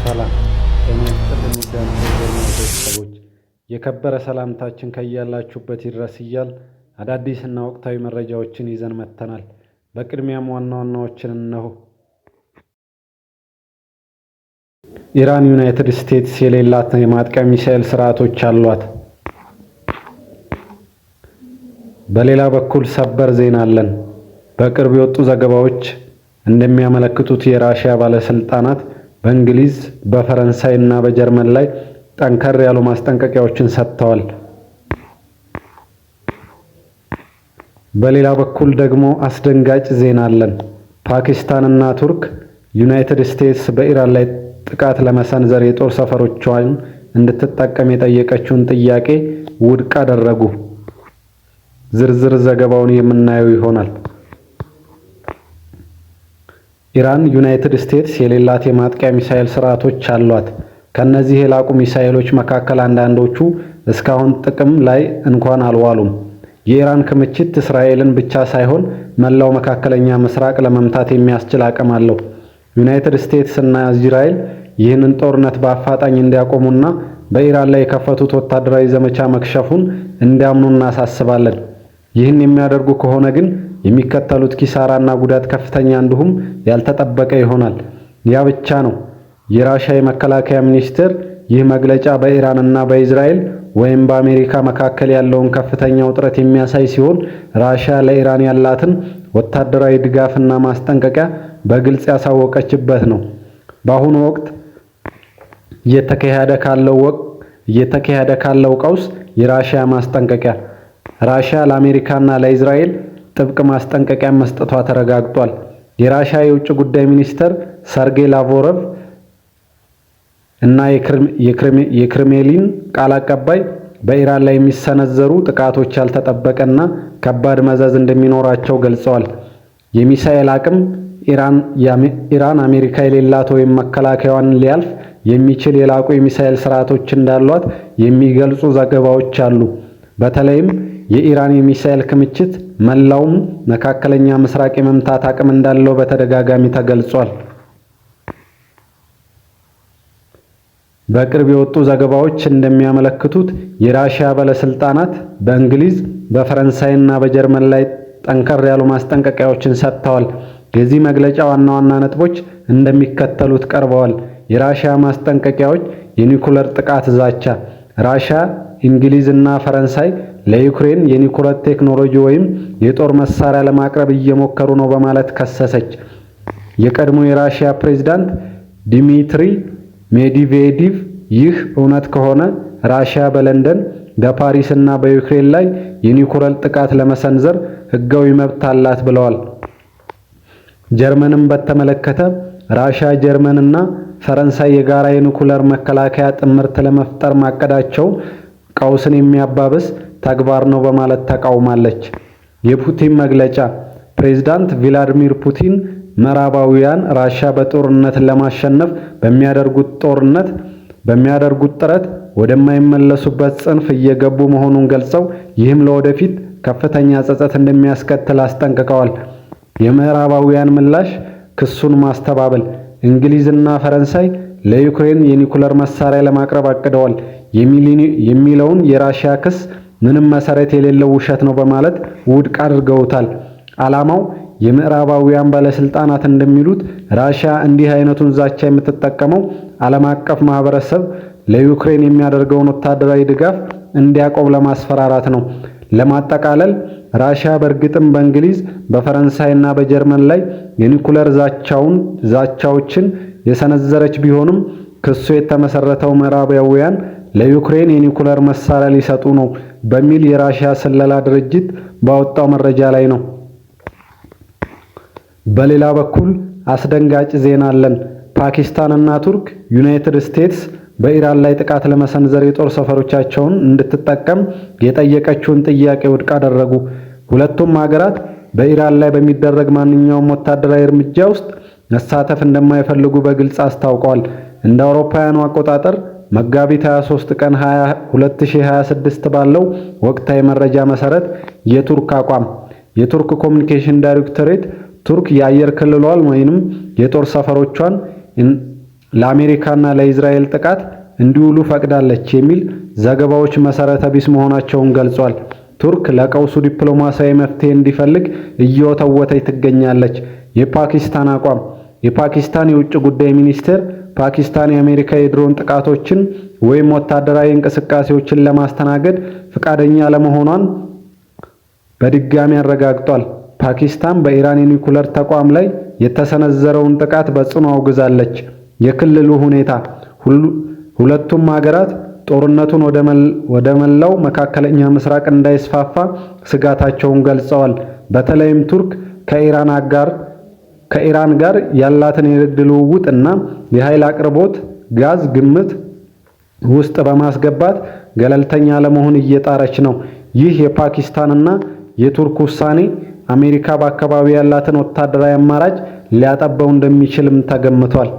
ሰላም ጤና ይስጥልን ውድ አንቶጆርናል ቤተሰቦች፣ የከበረ ሰላምታችን ከያላችሁበት ይድረስ እያል አዳዲስና ወቅታዊ መረጃዎችን ይዘን መጥተናል። በቅድሚያም ዋና ዋናዎችን እነሆ። ኢራን ዩናይትድ ስቴትስ የሌላት የማጥቂያ ሚሳኤል ስርዓቶች አሏት። በሌላ በኩል ሰበር ዜና አለን። በቅርብ የወጡ ዘገባዎች እንደሚያመለክቱት የራሽያ ባለስልጣናት በእንግሊዝ፣ በፈረንሳይ እና በጀርመን ላይ ጠንከር ያሉ ማስጠንቀቂያዎችን ሰጥተዋል። በሌላ በኩል ደግሞ አስደንጋጭ ዜና አለን። ፓኪስታን እና ቱርክ ዩናይትድ ስቴትስ በኢራን ላይ ጥቃት ለመሰንዘር የጦር ሰፈሮቿን እንድትጠቀም የጠየቀችውን ጥያቄ ውድቅ አደረጉ። ዝርዝር ዘገባውን የምናየው ይሆናል። ኢራን ዩናይትድ ስቴትስ የሌላት የማጥቂያ ሚሳኤል ስርዓቶች አሏት። ከነዚህ የላቁ ሚሳኤሎች መካከል አንዳንዶቹ እስካሁን ጥቅም ላይ እንኳን አልዋሉም። የኢራን ክምችት እስራኤልን ብቻ ሳይሆን መላው መካከለኛ ምስራቅ ለመምታት የሚያስችል አቅም አለው። ዩናይትድ ስቴትስ እና እስራኤል ይህንን ጦርነት በአፋጣኝ እንዲያቆሙና በኢራን ላይ የከፈቱት ወታደራዊ ዘመቻ መክሸፉን እንዲያምኑ እናሳስባለን። ይህን የሚያደርጉ ከሆነ ግን የሚከተሉት ኪሳራና ጉዳት ከፍተኛ እንዲሁም ያልተጠበቀ ይሆናል። ያ ብቻ ነው። የራሻ የመከላከያ ሚኒስቴር ይህ መግለጫ በኢራን እና በእስራኤል ወይም በአሜሪካ መካከል ያለውን ከፍተኛ ውጥረት የሚያሳይ ሲሆን፣ ራሻ ለኢራን ያላትን ወታደራዊ ድጋፍና ማስጠንቀቂያ በግልጽ ያሳወቀችበት ነው። በአሁኑ ወቅት እየተካሄደ ካለው ቀውስ የራሽያ ማስጠንቀቂያ፣ ራሽያ ለአሜሪካና ለእስራኤል ጥብቅ ማስጠንቀቂያ መስጠቷ ተረጋግጧል። የራሽያ የውጭ ጉዳይ ሚኒስትር ሰርጌይ ላቭሮቭ እና የክሬምሊን ቃል አቀባይ በኢራን ላይ የሚሰነዘሩ ጥቃቶች ያልተጠበቀና ከባድ መዘዝ እንደሚኖራቸው ገልጸዋል። የሚሳኤል አቅም፣ ኢራን አሜሪካ የሌላት ወይም መከላከያዋን ሊያልፍ የሚችል የላቁ የሚሳኤል ስርዓቶች እንዳሏት የሚገልጹ ዘገባዎች አሉ። በተለይም የኢራን የሚሳኤል ክምችት መላውም መካከለኛ ምስራቅ የመምታት አቅም እንዳለው በተደጋጋሚ ተገልጿል። በቅርብ የወጡ ዘገባዎች እንደሚያመለክቱት የራሽያ ባለስልጣናት በእንግሊዝ፣ በፈረንሳይና በጀርመን ላይ ጠንከር ያሉ ማስጠንቀቂያዎችን ሰጥተዋል። የዚህ መግለጫ ዋና ዋና ነጥቦች እንደሚከተሉት ቀርበዋል። የራሽያ ማስጠንቀቂያዎች፣ የኒኩለር ጥቃት ዛቻ። ራሽያ እንግሊዝ እና ፈረንሳይ ለዩክሬን የኒኩለር ቴክኖሎጂ ወይም የጦር መሳሪያ ለማቅረብ እየሞከሩ ነው በማለት ከሰሰች። የቀድሞ የራሽያ ፕሬዝዳንት ዲሚትሪ ሜድቬዴቭ ይህ እውነት ከሆነ ራሽያ በለንደን፣ በፓሪስ እና በዩክሬን ላይ የኒኩለር ጥቃት ለመሰንዘር ሕጋዊ መብት አላት ብለዋል። ጀርመንን በተመለከተ ራሽያ፣ ጀርመን እና ፈረንሳይ የጋራ የኒኩለር መከላከያ ጥምረት ለመፍጠር ማቀዳቸው ቀውስን የሚያባብስ ተግባር ነው በማለት ተቃውማለች። የፑቲን መግለጫ፣ ፕሬዝዳንት ቪላዲሚር ፑቲን ምዕራባውያን ራሽያ በጦርነት ለማሸነፍ በሚያደርጉት ጥረት ወደማይመለሱበት ጽንፍ እየገቡ መሆኑን ገልጸው፣ ይህም ለወደፊት ከፍተኛ ጸጸት እንደሚያስከትል አስጠንቅቀዋል። የምዕራባውያን ምላሽ፣ ክሱን ማስተባበል። እንግሊዝና ፈረንሳይ ለዩክሬን የኒኩለር መሳሪያ ለማቅረብ አቅደዋል የሚለውን የራሽያ ክስ ምንም መሰረት የሌለው ውሸት ነው በማለት ውድቅ አድርገውታል። ዓላማው፣ የምዕራባውያን ባለስልጣናት እንደሚሉት ራሽያ እንዲህ አይነቱን ዛቻ የምትጠቀመው ዓለም አቀፍ ማህበረሰብ ለዩክሬን የሚያደርገውን ወታደራዊ ድጋፍ እንዲያቆም ለማስፈራራት ነው። ለማጠቃለል፣ ራሽያ በእርግጥም በእንግሊዝ፣ በፈረንሳይና በጀርመን ላይ የኒኩለር ዛቻዎችን የሰነዘረች ቢሆንም፣ ክሱ የተመሰረተው ምዕራባውያን ለዩክሬን የኒኩለር መሳሪያ ሊሰጡ ነው በሚል የራሽያ ስለላ ድርጅት ባወጣው መረጃ ላይ ነው። በሌላ በኩል አስደንጋጭ ዜና አለን። ፓኪስታን እና ቱርክ ዩናይትድ ስቴትስ በኢራን ላይ ጥቃት ለመሰንዘር የጦር ሰፈሮቻቸውን እንድትጠቀም የጠየቀችውን ጥያቄ ውድቅ አደረጉ። ሁለቱም ሀገራት በኢራን ላይ በሚደረግ ማንኛውም ወታደራዊ እርምጃ ውስጥ መሳተፍ እንደማይፈልጉ በግልጽ አስታውቀዋል። እንደ አውሮፓውያኑ አቆጣጠር መጋቢት 23 ቀን 2026 ባለው ወቅታዊ መረጃ መሰረት፣ የቱርክ አቋም፣ የቱርክ ኮሚኒኬሽን ዳይሬክቶሬት ቱርክ የአየር ክልሏን ወይንም የጦር ሰፈሮቿን ለአሜሪካና ለእስራኤል ጥቃት እንዲውሉ ፈቅዳለች የሚል ዘገባዎች መሰረተ ቢስ መሆናቸውን ገልጿል። ቱርክ ለቀውሱ ዲፕሎማሲያዊ መፍትሄ እንዲፈልግ እየወተወተች ትገኛለች። የፓኪስታን አቋም። የፓኪስታን የውጭ ጉዳይ ሚኒስቴር ፓኪስታን የአሜሪካ የድሮን ጥቃቶችን ወይም ወታደራዊ እንቅስቃሴዎችን ለማስተናገድ ፈቃደኛ አለመሆኗን በድጋሚ አረጋግጧል። ፓኪስታን በኢራን የኒኩለር ተቋም ላይ የተሰነዘረውን ጥቃት በጽኑ አውግዛለች። የክልሉ ሁኔታ። ሁለቱም ሀገራት ጦርነቱን ወደ መላው መካከለኛ ምስራቅ እንዳይስፋፋ ስጋታቸውን ገልጸዋል። በተለይም ቱርክ ከኢራን ጋር ያላትን የንግድ ልውውጥ እና የኃይል አቅርቦት ጋዝ ግምት ውስጥ በማስገባት ገለልተኛ ለመሆን እየጣረች ነው። ይህ የፓኪስታንና የቱርክ ውሳኔ አሜሪካ በአካባቢው ያላትን ወታደራዊ አማራጭ ሊያጠበው እንደሚችልም ተገምቷል።